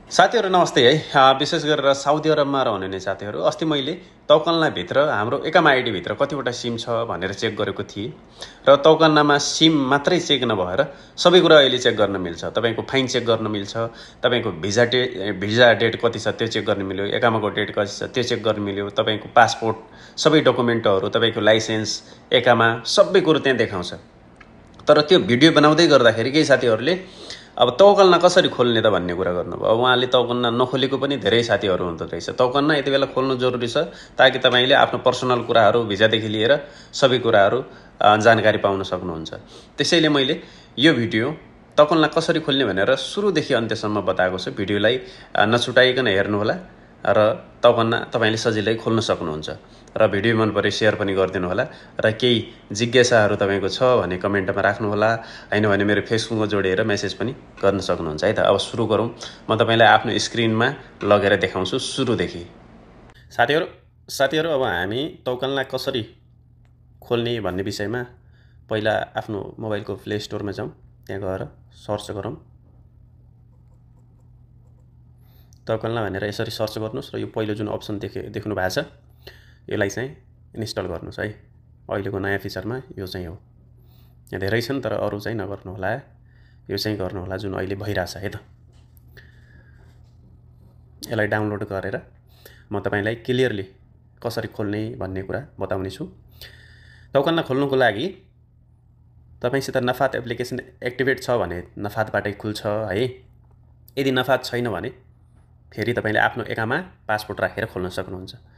साथीहरु नमस्ते है। विशेष गरेर साउदी अरबमा रहनुहुने साथीहरु, अस्ति मैले तौकलना भित्र हाम्रो एकामा आईडी भित्र कतिवटा सिम छ भनेर चेक गरेको थिएँ र तौकलनामा सिम मात्रै चेक नभएर सबै कुरा अहिले चेक गर्न मिल्छ। तपाईको फाइन चेक गर्न मिल्छ, तपाईको भिजा डेट कति छ त्यो चेक गर्न मिल्यो, एकामाको डेट कति छ त्यो चेक गर्न मिल्यो, तपाईको पासपोर्ट सबै डकुमेन्टहरु, तपाईको लाइसेन्स, एकामा सबै कुरा त्यहाँ देखाउँछ। तर त्यो भिडियो बनाउँदै गर्दाखेरि केही साथीहरुले अब तौकलना कसरी खोल्ने त भन्ने कुरा गर्नुभयो। अब उहाँले तौकलना नखोलेको पनि धेरै साथीहरु हुँदो रहेछ। तौकलना यति बेला खोल्नु जरुरी छ ताकि तपाईले आफ्नो पर्सनल कुराहरु भिजादेखि लिएर सबै कुराहरु जानकारी पाउन सक्नुहुन्छ। त्यसैले मैले यो भिडियो तौकलना कसरी खोल्ने भनेर सुरुदेखि अन्त्यसम्म बताएको छु। भिडियोलाई नछुटाइकन हेर्नुहोला र तौकलना तपाईले सजिलै खोल्न सक्नुहुन्छ। र भिडियो मन परे शेयर पनि गरिदिनु होला र केही जिज्ञासाहरु तपाईको छ भने कमेन्टमा राख्नु होला, हैन भने मेरो फेसबुकमा जोडेर मेसेज पनि गर्न सक्नुहुन्छ है त। अब सुरु गरौँ। म तपाईलाई आफ्नो स्क्रिनमा लगेर देखाउँछु सुरुदेखि। साथीहरु अब हामी तौकलना कसरी खोल्ने भन्ने विषयमा पहिला आफ्नो मोबाइलको प्ले स्टोरमा जाउँ, त्यहाँ गएर सर्च गरौँ। तौकलना भनेर यसरी सर्च गर्नुस् र यो पहिलो जुन अप्सन देख्नु भएको छ यसलाई चाहिँ इन्स्टल गर्नुस् है। अहिलेको नयाँ फिचरमा यो चाहिँ हो। यहाँ धेरै छन् तर अरु चाहिँ नगर्नु होला, यो चाहिँ गर्नु होला जुन अहिले भइराछ है त। यसलाई डाउनलोड गरेर म तपाईलाई क्लियरली कसरी खोल्ने भन्ने कुरा बताउने छु। तौकलना खोल्नुको लागि तपाईसित नफात एप्लिकेसन एक्टिभेट छ भने नफातबाटै खुल्छ है। यदि नफात छैन भने फेरि तपाईले आफ्नो एकामा पासपोर्ट राखेर खोल्न सक्नुहुन्छ।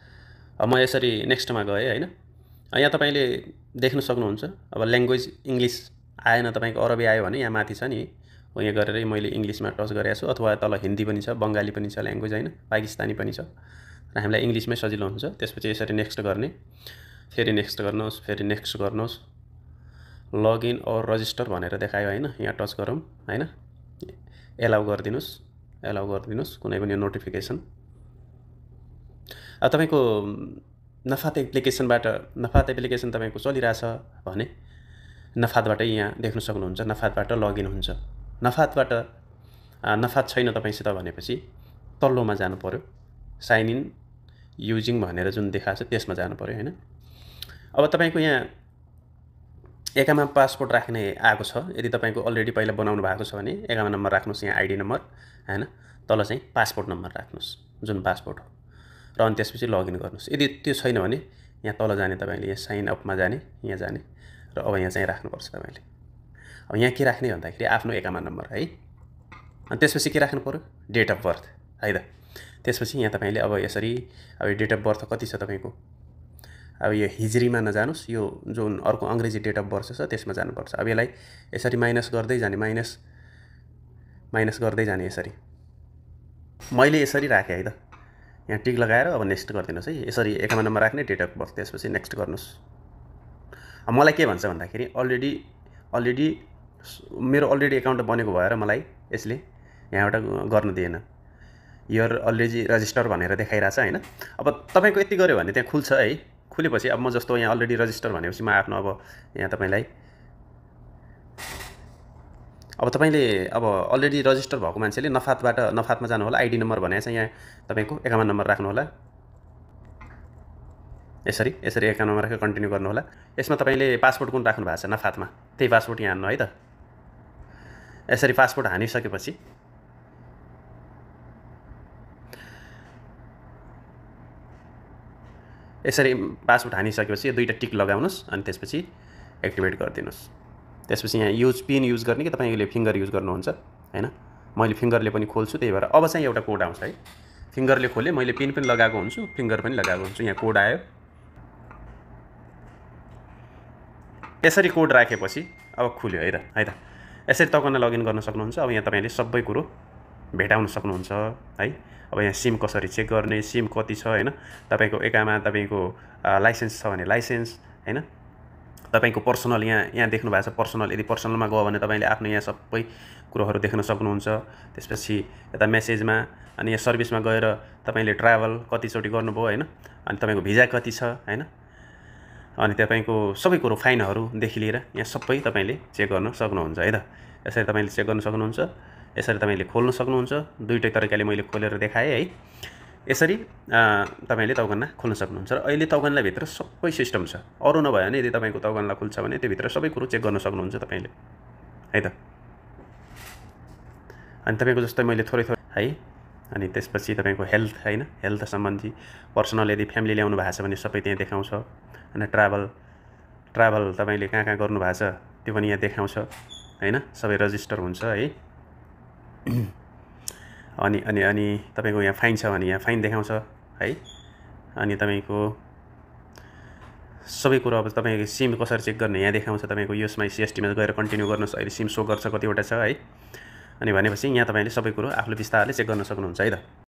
अब म यसरी नेक्स्टमा गए हैन। यहाँ तपाईले देख्न सक्नुहुन्छ अब ल्याङ्ग्वेज इंग्लिश आएन, तपाईको अरबी आयो भने यहाँ माथि छ नि, यहाँ गरेर मैले इंग्लिशमा टच गरेको छु, अथवा तल हिन्दी पनि छ, बंगाली पनि छ ल्याङ्ग्वेज हैन, पाकिस्तानी पनि छ र हामीलाई इंग्लिशमै सजिलो हुन्छ। त्यसपछि यसरी नेक्स्ट गर्ने, फेरि नेक्स्ट गर्नुहोस्, फेरि नेक्स्ट गर्नुहोस्। लगइन और रजिस्टर भनेर देखायो हैन, यहाँ टच गरौँ हैन। एलाउ गरिदिनुस्, एलाउ गरिदिनुस् कुनै पनि नोटिफिकेसन। अब तपाईको नफात एप्लिकेसन तपाईको चलिराछ भने नफातबाटै यहाँ देख्न सक्नुहुन्छ, नफातबाट लगइन हुन्छ। नफात छैन तपाईसित भनेपछि तल्लोमा जानु पर्यो, साइन इन युजिङ भनेर जुन देखाछ त्यसमा जानु पर्यो हैन। अब तपाईको यहाँ एकामा पासपोर्ट राख्ने आएको छ। यदि तपाईको अलरेडी पहिला बनाउनु भएको छ भने एकामा नम्बर राख्नुस्, यहाँ आईडी नम्बर हैन, तल चाहिँ पासपोर्ट नम्बर राख्नुस् जुन पासपोर्ट हो र अनि त्यसपछि लगइन गर्नुस्। यदि त्यो छैन भने यहाँ तल जाने, तपाईले यहाँ साइन अपमा जाने, यहाँ जाने र अब यहाँ चाहिँ राख्नुपर्छ तपाईले। अब यहाँ के राख्ने भन्दाखेरि आफ्नो एकामा नम्बर है। अनि त्यसपछि के राख्नु पर्यो, डेट अफ बर्थ है त। त्यसपछि यहाँ तपाईले अब यसरी अब डेट अफ बर्थ कति छ तपाईको, अब यो हिजरीमा नजानुस्, यो जुन अर्को अंग्रेजी डेट अफ बर्थ छ त्यसमा जानुपर्छ। अब यसलाई यसरी माइनस गर्दै जाने, माइनस गर्दै जाने यसरी। मैले यसरी राखे है त, यहाँ टिक लगाएर अब नेक्स्ट गरिदिनुस् है। यसरी एकामा नम्बर राख्ने, डेट अफ बर्थ, त्यसपछि नेक्स्ट गर्नुस्। अब मलाई के भन्छ भन्दाखेरि अलरेडी मेरो अलरेडी एकाउन्ट बनेको भएर मलाई यसले यहाँबाट गर्न दिएन। योर अलरेडी रजिस्टर भनेर देखाइराछ हैन। अब तपाईको यति गर्यो भने त्यहाँ खुल्छ है। खुलेपछि अब म जस्तो यहाँ अलरेडी रजिस्टर भनेपछि म आफ्नो अब यहाँ तपाईलाई अब तपाईले अब अलरेडी रजिस्टर भएको मान्छेले नफातमा जानु होला। आईडी नम्बर भनेको चाहिँ यहाँ तपाईको एकामा नम्बर राख्नु होला। यसरी एकामा नम्बर राखेर कन्टिन्यू गर्नु होला। यसमा तपाईले पासपोर्ट कुन राख्नु भएको छ नफातमा, त्यही पासपोर्ट यहाँ हान्नु है त। यसरी पासपोर्ट हानिसकेपछि यो दुईटा टिक लगाउनुस् अनि त्यसपछि एक्टिभेट गरिदिनुस्। त्यसपछि यहाँ पिन युज गर्ने कि तपाईले फिंगर युज गर्नुहुन्छ हैन। मैले फिंगरले पनि खोल्छु, त्यही भएर अब चाहिँ एउटा कोड आउँछ है। फिंगरले खोले, मैले पिन पनि लगाएको हुन्छु, फिंगर पनि लगाएको हुन्छु। यहाँ कोड आयो, यसरी कोड राखेपछि अब खुल्यो है त। यसरी तौकलना लगइन गर्न सक्नुहुन्छ। अब यहाँ तपाईले सबै कुरो भेटाउन सक्नुहुन्छ है। अब यहाँ सिम कसरी चेक गर्ने, सिम कति छ हैन, तपाईको एकामा तपाईको लाइसेन्स छ भने लाइसेन्स हैन, तपाईको पर्सनल यहाँ देख्नु भएको छ पर्सनल। यदि पर्सनलमा गयो भने तपाईले आफ्नो यहाँ सबै कुराहरु देख्न सक्नुहुन्छ। त्यसपछि यता मेसेजमा अनि यहाँ सर्भिसमा गएर तपाईले ट्राभल कतिचोटी गर्नुभयो हैन, अनि तपाईको भिजा कति छ हैन, अनि तपाईको सबै कुरो फाइनहरु देखि लिएर यहाँ सबै तपाईले चेक गर्न सक्नुहुन्छ है त। यसरी तपाईले चेक गर्न सक्नुहुन्छ। यसरी तपाईँले खोल्न सक्नुहुन्छ। दुईटै तरिकाले मैले खोलेर देखाएँ है। यसरी तपाईँले तौगन्ना खोल्न सक्नुहुन्छ। र अहिले तौगन्नाभित्र सबै सिस्टम छ। अरू नभए भने यदि तपाईँको तौगन्ना खुल्छ भने त्योभित्र सबै कुरो चेक गर्न सक्नुहुन्छ तपाईँले है त। अनि तपाईँको जस्तै मैले थोरै है। अनि त्यसपछि तपाईँको हेल्थ हैन, हेल्थ सम्बन्धी पर्सनल यदि फ्यामिली ल्याउनु भएको छ भने सबै त्यहाँ देखाउँछ। अनि ट्राभल तपाईँले कहाँ कहाँ गर्नुभएको छ त्यो पनि यहाँ देखाउँछ हैन, सबै रजिस्टर हुन्छ है। अनि अनि अनि तपाईँको यहाँ फाइन छ भने यहाँ फाइन देखाउँछ है। अनि तपाईँको सबै कुरो अब तपाईँको सिम कसरी चेक गर्ने यहाँ देखाउँछ। तपाईँको यसमा सिएसटीमा गएर कन्टिन्यू गर्नुहोस्, अहिले सिम सो गर्छ कतिवटा छ है। अनि भनेपछि यहाँ तपाईँले सबै कुरो आफूले बिस्तारले चेक गर्न सक्नुहुन्छ है त।